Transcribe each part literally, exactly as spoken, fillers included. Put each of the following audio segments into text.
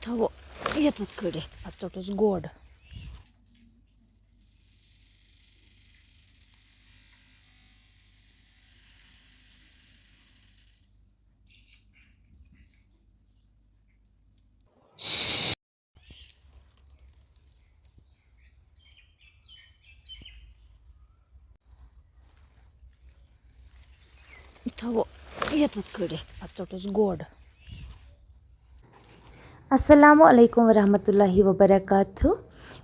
تھاوو ییٚتٮ۪تھ کٔڑِتھ، پَتہٕ ژوٚٹُس گۄڈٕ۔ تھاوو ییٚتٮ۪تھ کٔڑِتھ، پَتہٕ ژوٚٹُس گۄڈٕ۔ السلام علیکم ورحمۃ اللہ وبرکاتہ۔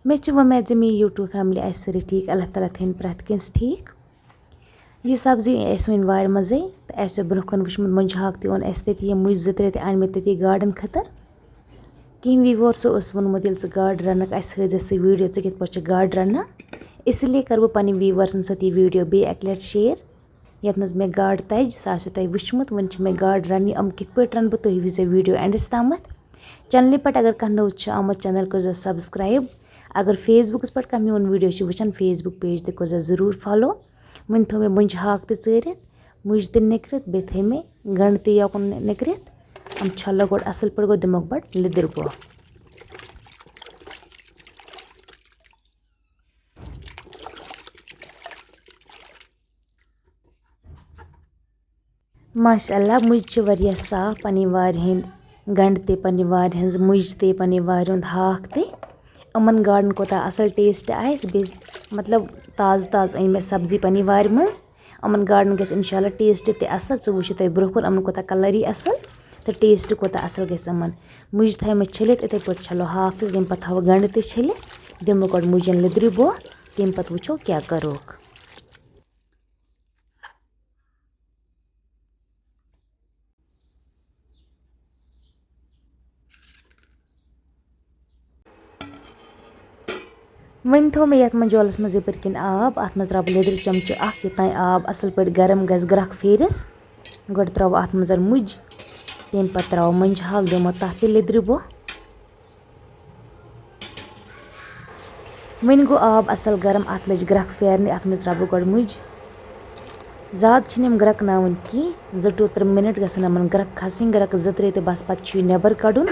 مےٚ چھِ وۄمید زِ میٛٲنۍ YouTube family آسہِ سٲرٕے ٹھیٖک۔ اللہ تعالیٰ تھٲیِن پرٛٮ۪تھ کٲنٛسہِ ٹھیٖک۔ یہِ سبزی أنۍ اَسہِ وۄنۍ وارِ منٛزٕے، تہٕ اَسہِ اوس برٛونٛہہ کُن وٕچھمُت مۄنٛجہِ ہاکھ تہِ اوٚن اَسہِ تٔتی، یِم مُجہِ زٕ ترٛےٚ تہِ اَنۍ مٕتۍ تٔتی garden خٲطرٕ۔ کینٛہہ viewerو اوس ووٚنمُت، ییٚلہِ ژٕ گاڈٕ رَنَکھ، اَسہِ ہٲیزِ سُہ video، ژٕ کِتھ پٲٹھۍ چھِ گاڈٕ رَنان۔ اسی لیے کَرٕ بہٕ پنٕنۍ viewersن سۭتۍ یہِ video بیٚیہِ اَکہِ لَٹہِ share، یَتھ منٛز مےٚ گاڈٕ تَجہِ، سُہ آسیو تۄہہِ وٕچھمُت۔ وۄنۍ چھِ مےٚ گاڈٕ رَننہِ، یِم کِتھ پٲٹھۍ رَنہٕ بہٕ، تُہۍ وٕچھزیو video endس تامَتھ۔ Channelہِ پٮ۪ٹھ اگر کانٛہہ نوٚو چھُ آمُت، channel کٔرزیو subscribe۔ اگر Facebookس پٮ۪ٹھ کانٛہہ میون video چھُ وٕچھان، Facebook page تہِ کٔرزیو ضروٗر follow۔ وۄنۍ تھوٚو مےٚ مۄنٛجہِ ہاکھ تہِ ژٲرِتھ، مُجہِ تہِ نِکرِتھ، بیٚیہِ تھٲے مےٚ گنٛڈٕ تہِ یوکُن نِکرِتھ۔ یِم چھَلو گۄڈٕ اَصٕل پٲٹھۍ، گوٚو دِموکھ بَڑٕ لیٚدٕر بوٚہ۔ ماشاء اللہ، مُجہِ چھِ واریاہ صاف، پنٕنۍ وارِ ہٕنٛدۍ گنٛڈٕ تہِ، پنٕنۍ وارِ ہٕنٛز مُجہِ تہِ، پنٕنۍ وارِ ہُنٛد ہاکھ تہِ۔ یِمَن گاڈَن کوٗتاہ اَصٕل taste آسہِ، بیٚیہِ مطلب تازٕ تازٕ أنۍ مےٚ سبزی پنٕنۍ وارِ منٛز۔ یِمَن گاڈَن گژھِ اِنشاء اللہ taste تہِ اَصٕل۔ ژٕ وٕچھِو تۄہہِ برٛونٛہہ کُن یِمَن کوٗتاہ colour یی اَصٕل تہٕ taste کوٗتاہ اَصٕل گژھِ یِمَن۔ مُجہِ تھایہِ مےٚ چھٔلِتھ، یِتھَے پٲٹھۍ چھَلو ہاکھ تہٕ تَمہِ پَتہٕ تھاوو گَنٛڈٕ تہِ چھٔلِتھ، دِمو گۄڈٕ مُجَن لیٚدرِ بوٚہ، تَمہِ پَتہٕ وٕچھو کیٛاہ کَروکھ۔ وۄنۍ تھوٚو مےٚ یَتھ منٛز جولَس منٛز یَپٲرۍ کِنۍ آب، اَتھ منٛز ترٛاوٕ بہٕ لیٚدرِ چمچہٕ اَکھ، یوٚتام آب اَصٕل پٲٹھۍ گرم گژھِ، گرٛٮ۪کھ پھیرِس۔ گۄڈٕ ترٛاوٕ اَتھ منٛز مُجہِ، تَمہِ پَتہٕ ترٛاوٕ مۄنٛجہِ ہاکھ، دِمو تَتھ تہِ لیٚدرِ بوٚہ۔ وۄنۍ گوٚو آب اَصٕل گرم، اَتھ لٔج گرٛٮ۪کھ پھیرنہِ، اَتھ منٛز ترٛاوٕ بہٕ گۄڈٕ مُجہِ۔ زیادٕ چھِنہٕ یِم گرٛٮ۪کہٕ ناوٕنۍ کینٛہہ، زٕ to ترٛےٚ minute گژھن یِمَن گرٛٮ۪کھ کھَسٕنۍ، گرٛٮ۪کہٕ زٕ ترٛےٚ تہٕ بَس، پَتہٕ چھُ یہِ نٮ۪بَر کَڑُن۔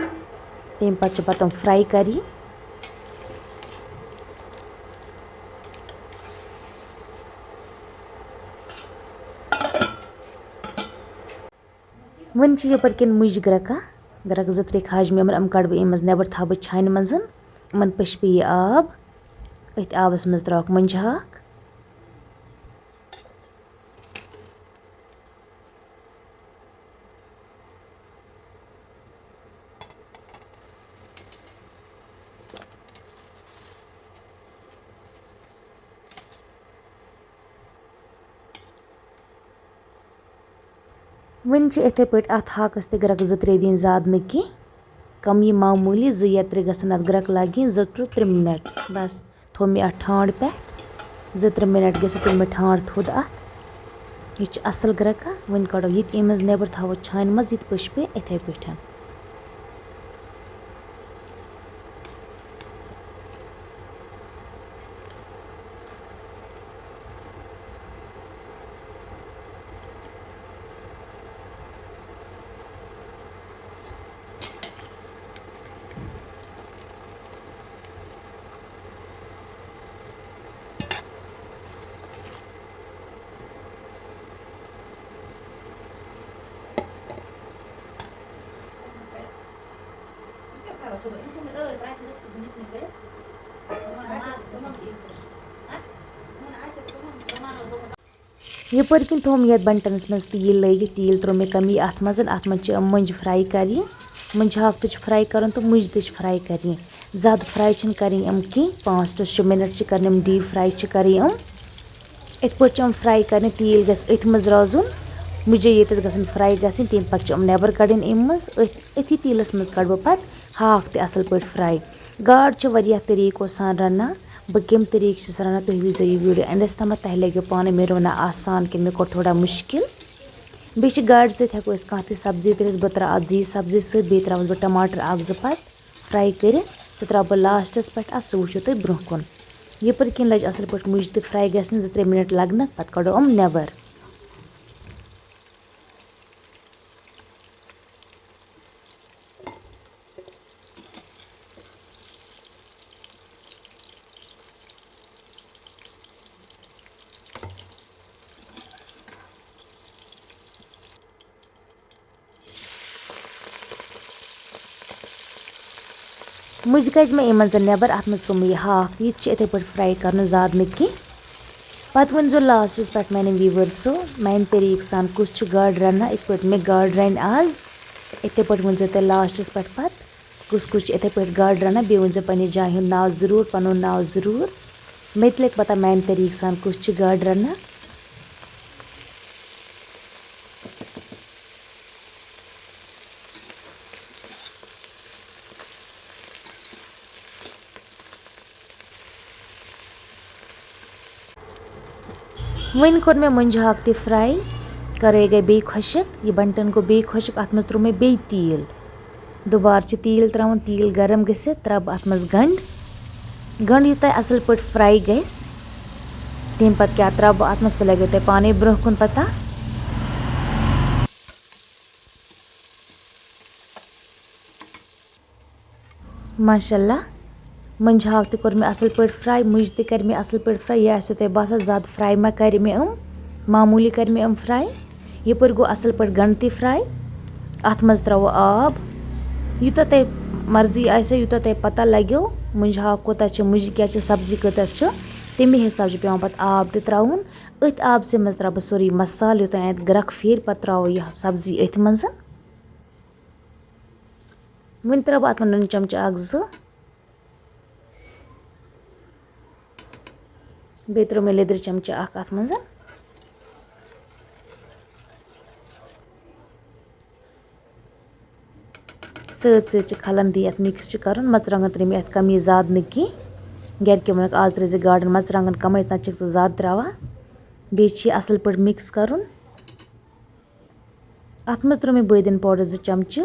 تَمہِ پَتہٕ چھِ پَتہٕ یِم fry کَرٕنۍ۔ وۄنۍ چھِ یَپٲرۍ کِنۍ مُجہِ گرٛٮ۪کان، گرٛٮ۪کہٕ زٕ ترٛےٚ کھاجہِ مےٚ یِمَن، یِم کَڑٕ بہٕ اَمہِ منٛز نٮ۪بَر، تھاوٕ بہٕ چھانہِ منٛز۔ یِمَن پٔشپہِ یہِ آب، أتھۍ آبَس منٛز ترٛاوَکھ مۄنٛجہِ ہاکھ۔ وۄنۍ چھِ یِتھَے پٲٹھۍ اَتھ ہاکَس تہِ گرٛٮ۪کہٕ زٕ ترٛےٚ دِنۍ، زیادٕ نہٕ کینٛہہ، کَم یہِ معموٗلی، زٕ یا ترٛےٚ گژھن اَتھ گرٛٮ۪کہٕ لَگٕنۍ، زٕ to ترٛےٚ minute بَس۔ تھوٚو مےٚ اَتھ ٹھانٛڈ پٮ۪ٹھ، زٕ ترٛےٚ minute گٔژھِتھ تُل مےٚ ٹھانٛڈ تھوٚد اَتھ۔ یہِ چھُ اَصٕل گرٛٮ۪کان۔ وۄنۍ کَڑو یہِ تہِ اَمہِ منٛز نٮ۪بَر، تھاوو چھانہِ منٛز، یہِ تہِ پٔشپہِ یِتھَے پٲٹھۍ۔ یَپٲرۍ کِنۍ تھوٚو مےٚ یَتھ بَنٹَنَس منٛز تیٖل لٲگِتھ، تیٖل ترٛوو مےٚ کَمی اَتھ منٛز۔ اَتھ منٛز چھِ یِم مۄنٛجہِ fry کَرٕنۍ، مۄنٛجہِ ہاکھ تہِ چھِ fry کَرُن تہٕ مُجہِ تہِ چھِ fry کَرٕنۍ۔ زیادٕ fry چھِنہٕ کَرٕنۍ یِم کینٛہہ، پانٛژھ to شےٚ minute چھِ کَرٕنۍ یِم deep fry چھِ کَرٕنۍ یِم۔ یِتھ پٲٹھۍ چھِ یِم fry کَرٕنۍ، تیٖل گژھِ أتھۍ منٛز روزُن، مُجے ییٚتٮ۪س گژھن fry گژھٕنۍ، تَمہِ پَتہٕ چھِ یِم نٮ۪بَر کَڑٕنۍ اَمہِ منٛز۔ أتھۍ، أتھی تیٖلَس منٛز کَڑٕ بہٕ پَتہٕ ہاکھ تہِ اَصٕل پٲٹھۍ fry۔ گاڈ چھِ واریاہ طریٖقو سان رَنان۔ بہٕ کَمہِ طریٖقہٕ چھَس رَنان، تُہۍ وٕچھزیو یہِ video endس تامَتھ، تۄہہِ لَگیو پانہٕ مےٚ روٚنا آسان کِنہٕ مےٚ کوٚر تھوڑا مُشکِل۔ بیٚیہِ چھِ گاڈِ سۭتۍ ہٮ۪کو أسۍ کانٛہہ تہِ سبزی تہِ رٔنِتھ۔ بہٕ ترٛاوٕ اَتھ زِیِج سبزی سۭتۍ، بیٚیہِ ترٛاوَس بہٕ ٹماٹر اَکھ زٕ پَتہٕ fry کٔرِتھ۔ سُہ ترٛاوٕ بہٕ lastس پٮ۪ٹھ اَتھ، سُہ وٕچھِو تُہۍ برٛونٛہہ کُن۔ یَپٲرۍ کِنۍ لٔج اَصٕل پٲٹھۍ مُجہِ تہِ fry گژھنہِ، زٕ ترٛےٚ minute لَگنَکھ، پَتہٕ کَڑو یِم نٮ۪بَر۔ مُجہِ کَجہِ مےٚ یِمَن زَن نٮ۪بَر، اَتھ منٛز ترٛوو مےٚ یہِ ہاکھ، یہِ تہِ چھِ یِتھَے پٲٹھۍ fry کَرُن، زیادٕ نہٕ کینٛہہ۔ پَتہٕ ؤنۍ زیو lastس پٮ۪ٹھ میٛانٮ۪ن viewersو، میٛانہِ طریٖقہٕ سان کُس چھُ گاڈٕ رَنان، یِتھ پٲٹھۍ مےٚ گاڈٕ رَنہِ آز۔ یِتھَے پٲٹھۍ ؤنۍ زیو تُہۍ lastس پٮ۪ٹھ پَتہٕ، کُس کُس چھُ یِتھَے پٲٹھۍ گاڈٕ رَنان۔ بیٚیہِ ؤنۍ زیو پنٛنہِ جایہِ ہُنٛد ناو ضروٗر، پَنُن ناو ضروٗر۔ مےٚ تہِ لَگہِ پَتہ میٛانہِ طریٖقہٕ سان کُس چھُ گاڈٕ رَنان۔ وۄنۍ کوٚر مےٚ مُنجہِ ہاکھ تہِ fry، کَرٲے گٔے بیٚیہِ خۄشٕک، یہِ بَنٹَن گوٚو بیٚیہِ خۄشٕک، اَتھ منٛز ترٛوو مےٚ بیٚیہِ تیٖل۔ دُبارٕ چھِ تیٖل ترٛاوُن، تیٖل گرم گٔژھِتھ ترٛاوٕ بہٕ اَتھ منٛز گَنٛڈ۔ گَنٛڈ یوٗتاہ اَصٕل پٲٹھۍ fry گژھِ، تَمہِ پَتہٕ کیٛاہ ترٛاوٕ بہٕ اَتھ منٛز، سُہ لَگیو تۄہہِ پانَے برٛونٛہہ کُن پَتہ۔ ماشاء اللہ، مُنجہِ ہاکھ تہِ کوٚر مےٚ اَصٕل پٲٹھۍ fry، مُجہِ تہِ کَرِ مےٚ اَصٕل پٲٹھۍ fry۔ یہِ آسیو تۄہہِ باسان زیادٕ fry ما کَرِ مےٚ یِم، معموٗلی کَرِ مےٚ یِم fry۔ یَپٲرۍ گوٚو اَصٕل پٲٹھۍ گَنٛڈٕ تہِ fry۔ اَتھ منٛز ترٛاوو آب، یوٗتاہ تۄہہِ مرضی آسیو، یوٗتاہ تۄہہِ پَتہ لَگیو، مُنجہِ ہاکھ کوٗتاہ چھِ، مُجہِ کیٛاہ چھِ، سبزی کۭژاہ چھِ، تَمی حِساب چھِ پٮ۪وان پَتہٕ آب تہِ ترٛاوُن۔ أتھۍ آبسٕے منٛز ترٛاوٕ بہٕ سورُے مصالہٕ، یوٚتام اَتھ گرٛٮ۪کھ پھیرِ، پَتہٕ ترٛاوو یہِ سبزی أتھۍ منٛز۔ وۄنۍ ترٛاوٕ بہٕ اَتھ منٛز نُنہٕ چمچہٕ اَکھ زٕ۔ بیٚیہِ ترٛٲو مےٚ لیٚدرِ چمچہٕ اَکھ اَتھ منٛز۔ سۭتۍ سۭتۍ چھِ کھلَن دی اَتھ، mix چھِ کَرُن۔ مَرژٕوانٛگَن ترٛٲے مےٚ اَتھ کَمٕے، زیادٕ نہٕ کینٛہہ۔ گَرِکیو ووٚنُکھ، "آز ترٛٲے زِ گاڈَن مَرژٕوانٛگَن کَمٕے، نَتہٕ چھِکھ ژٕ زیادٕ ترٛاوان۔" بیٚیہِ چھِ یہِ اَصٕل پٲٹھۍ mix کَرُن۔ اَتھ منٛز ترٛوو مےٚ بٲدیان powder زٕ چمچہٕ،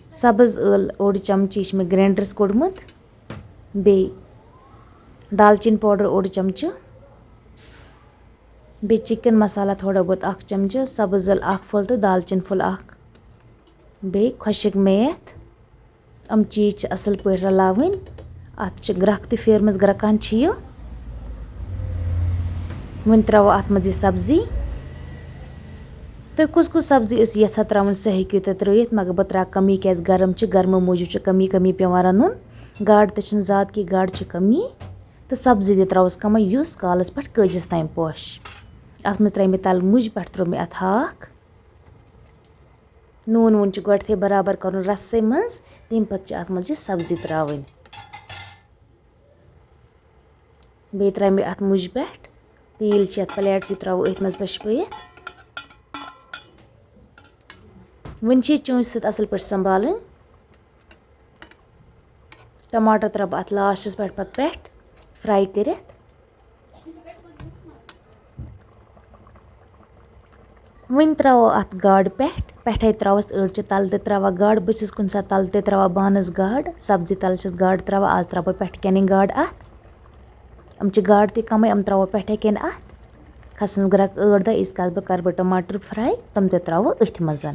سبٕز ٲل اوٚڑ چمچہٕ، یہِ چھِ مےٚ grinderس کوٚڑمُت، بیٚیہِ دالچیٖن powder اوٚڑ چمچہٕ، بیٚیہِ chicken مصالہ تھوڑا بہت اَکھ چمچہٕ، سبٕز ٲل اَکھ پھوٚل تہٕ دالچیٖن پھوٚل اَکھ، بیٚیہِ خۄشٕک میتھ۔ یِم چیٖز چھِ اَصٕل پٲٹھۍ رَلاوٕنۍ۔ اَتھ چھِ گرٛٮ۪کھ تہِ پھیرمٕژ، گرٛٮ۪کان چھِ یہِ۔ وۄنۍ ترٛاوو اَتھ منٛز یہِ سبزی۔ تُہۍ کُس کُس سبزی ٲسِو یَژھان ترٛاوٕنۍ، سُہ ہیٚکِو تُہۍ ترٛٲیِتھ، مگر بہٕ ترٛاوٕ کَمٕے، کیٛازِ گرم چھِ، گرمہٕ موٗجوٗب چھُ کَمی کَمی پٮ۪وان رَنُن۔ گاڈٕ تہِ چھِنہٕ زیادٕ کینٛہہ، گاڈٕ چھِ کَمی، تہٕ سبزی تہِ ترٛاوَس کَمٕے، یُس کالَس پٮ۪ٹھ کٲجِس تام پوشہِ۔ اَتھ منٛز ترٛایہِ مےٚ تَلہٕ مُجہِ، پٮ۪ٹھٕ ترٛوو مےٚ اَتھ ہاکھ۔ نوٗن ووٗن چھُ گۄڈٕنٮ۪تھٕے برابر کَرُن رَسَس منٛز، تَمہِ پَتہٕ چھِ اَتھ منٛز یہِ سبزی ترٛاوٕنۍ۔ بیٚیہِ ترٛایہِ مےٚ اَتھ مُجہِ پٮ۪ٹھ تیٖل، چھِ اَتھ plateس، یہِ ترٛاوو أتھۍ منٛز پَشپٲیِتھ۔ وۄنۍ چھِ یہِ چونٛچہِ سۭتۍ اَصٕل پٲٹھۍ سنٛبھالٕنۍ۔ ٹماٹر ترٛاوٕ بہٕ اَتھ lastس پٮ۪ٹھ، پَتہٕ پٮ۪ٹھ fry کٔرِتھ۔ وۄنۍ ترٛاوو اَتھ گاڈٕ پٮ۪ٹھ، پٮ۪ٹھَے ترٛاوَس أڑجہِ، تَلہٕ تہِ ترٛاوَکھ گاڈٕ۔ بہٕ چھَس کُنہِ ساتہٕ تَلہٕ تہِ ترٛاوان بانَس گاڈٕ، سبزی تَلہٕ چھَس گاڈٕ ترٛاوان۔ آز ترٛاوٕ بہٕ پٮ۪ٹھٕ کَنہِ گاڈٕ اَتھ۔ یِم چھِ گاڈٕ تہِ کَمٕے، یِم ترٛاوو پٮ۪ٹھَے کَنہِ اَتھ۔ کھَسَس گرٛٮ۪کھ ٲٹھ دَہ، ییٖتِس کالَس بہٕ کَرٕ بہٕ ٹماٹر fry، تِم تہِ ترٛاوو أتھۍ منٛز۔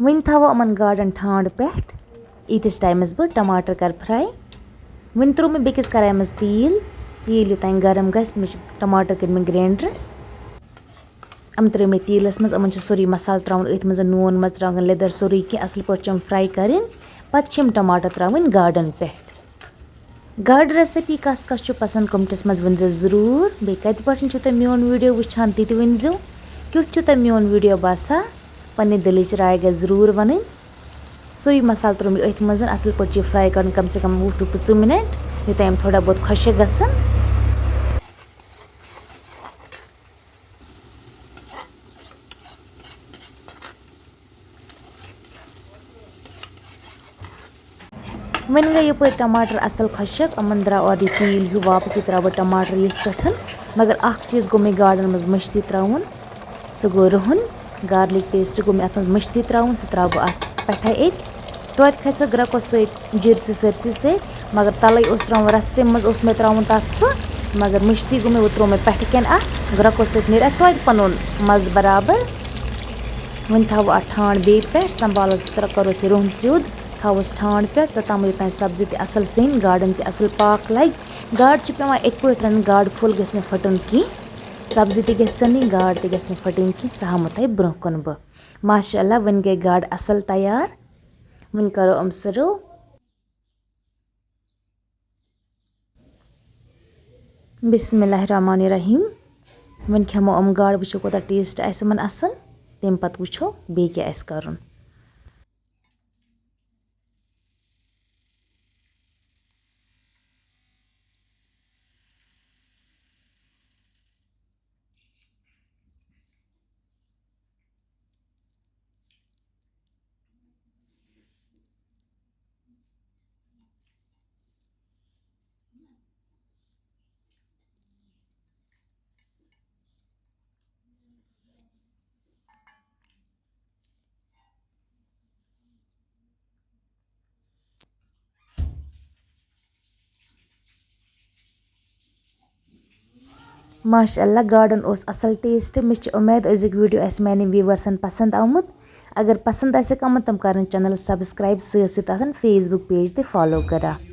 وۄنۍ تھاوو یِمَن گاڈَن ٹھانٛڈ پٮ۪ٹھ، ییٖتِس timeس بہٕ ٹماٹر کَرٕ fry۔ وۄنۍ ترٛوو مےٚ بیٚکِس کڑایہِ منٛز تیٖل، تیٖل یوٚتام گرم گژھِ، مےٚ چھِ ٹماٹر کٔرۍ مٕتۍ grinderس۔ یِم ترٛٲے مےٚ تیٖلَس منٛز، یِمَن چھُ سورُے مصالہٕ ترٛاوُن أتھۍ منٛز، نوٗن، مَرژٕوانٛگَن، لیٚدٕر، سورُے کینٛہہ اَصٕل پٲٹھۍ چھِ یِم fry کَرٕنۍ۔ پَتہٕ چھِ یِم ٹماٹر ترٛاوٕنۍ گاڈَن پٮ۪ٹھ۔ گاڈٕ recipe کَس کَس چھُ پسنٛد، commentsس منٛز ؤنۍزیو ضروٗر۔ بیٚیہِ کَتہِ پٮ۪ٹھ چھُو تُہۍ میون video وٕچھان، تہِ تہِ ؤنۍزیو۔ کیُتھ چھُو تۄہہِ میون video باسان؟ پنٛنہِ دِلٕچ راے گژھِ ضروٗر وَنٕنۍ۔ سُے مصالہٕ ترٛوو مےٚ أتھۍ منٛز، اَصٕل پٲٹھۍ چھِ یہِ fry کَرُن کم سے کم وُہ to پٕنٛژٕہ minute، یوٚتام یِم تھوڑا بہت خۄشٕک گژھن۔ وۄنۍ گٔے یَپٲرۍ ٹماٹر اَصٕل خۄشٕک، یِمَن درٛاو اورٕ یہِ تیٖل ہیوٗ واپَس، یہِ ترٛاوٕ بہٕ ٹماٹر یِتھ پٲٹھۍ۔ مگر اَکھ چیٖز گوٚو مےٚ گاڈَن منٛز مٔشتٕے ترٛاوُن، سُہ گوٚو رُہُن۔ Garlic paste گوٚو مےٚ اَتھ منٛز مٔشتٕے ترٛاوُن، سُہ ترٛاوٕ بہٕ اَتھ پٮ۪ٹھَے أتۍ۔ توتہِ کھسہِ سُہ گرٛٮ۪کو سۭتۍ جِرسہِ سٲرسٕے سۭتۍ، مگر تَلَے اوس ترٛاوُن، رَسَس منٛز اوس مےٚ ترٛاوُن تَتھ سُہ، مگر مٔشتٕے گوٚو مےٚ، وۄنۍ ترٛوو مےٚ پٮ۪ٹھٕ کَنہِ اَتھ، گرٛٮ۪کو سۭتۍ نیرِ اَتھ توتہِ پَنُن مَزٕ برابر۔ وۄنۍ تھاوو اَتھ ٹھانٛڈ بیٚیہِ پٮ۪ٹھ، سنٛبھالو سُہ تہٕ کَرو سُہ رُہُن سیوٚد، تھاووس ٹھانٛڈ پٮ۪ٹھ، توٚتام یوٚتام سبزی تہِ اَصٕل سیٚنہِ، گاڈَن تہِ اَصٕل پاکھ لَگہِ۔ گاڈٕ چھِ پٮ۪وان یِتھ پٲٹھۍ رَنٕنۍ، گاڈٕ پھوٚل گژھِ نہٕ پھٕٹُن کینٛہہ۔ سبزی تہِ گژھِ سَنٕنۍ، گاڈ تہِ گژھِ نہٕ پھٹٕنۍ کینٛہہ، سۄ ہاومو تۄہہِ برونٛہہ کُن بہٕ۔ ماشاء اللہ، وۄنۍ گٔے گاڈٕ اَصٕل تیار۔ وۄنۍ کَرو یِم سٔرٕو۔ بسم اللہ الرحمن الرحیم۔ وۄنۍ کھٮ۪مو یِم گاڈٕ، وٕچھو کوٗتاہ ٹیسٹ آسہِ یِمَن اَصٕل، تَمہِ پَتہٕ وٕچھو بیٚیہِ کیٛاہ آسہِ کَرُن۔ ماشاء اللہ، گاڈَن اوس اَصٕل ٹیسٹ۔ مےٚ چھِ اُمید أزیُک ویٖڈیو آسہِ میٛانٮ۪ن ویٖوَرسَن پَسنٛد آمُت۔ اگر پَسنٛد آسہِ آمُت، تِم کَرَن چَنَل سبسکرایب، سۭتۍ سۭتۍ آسَن Facebook پیج تہِ فالو کَران۔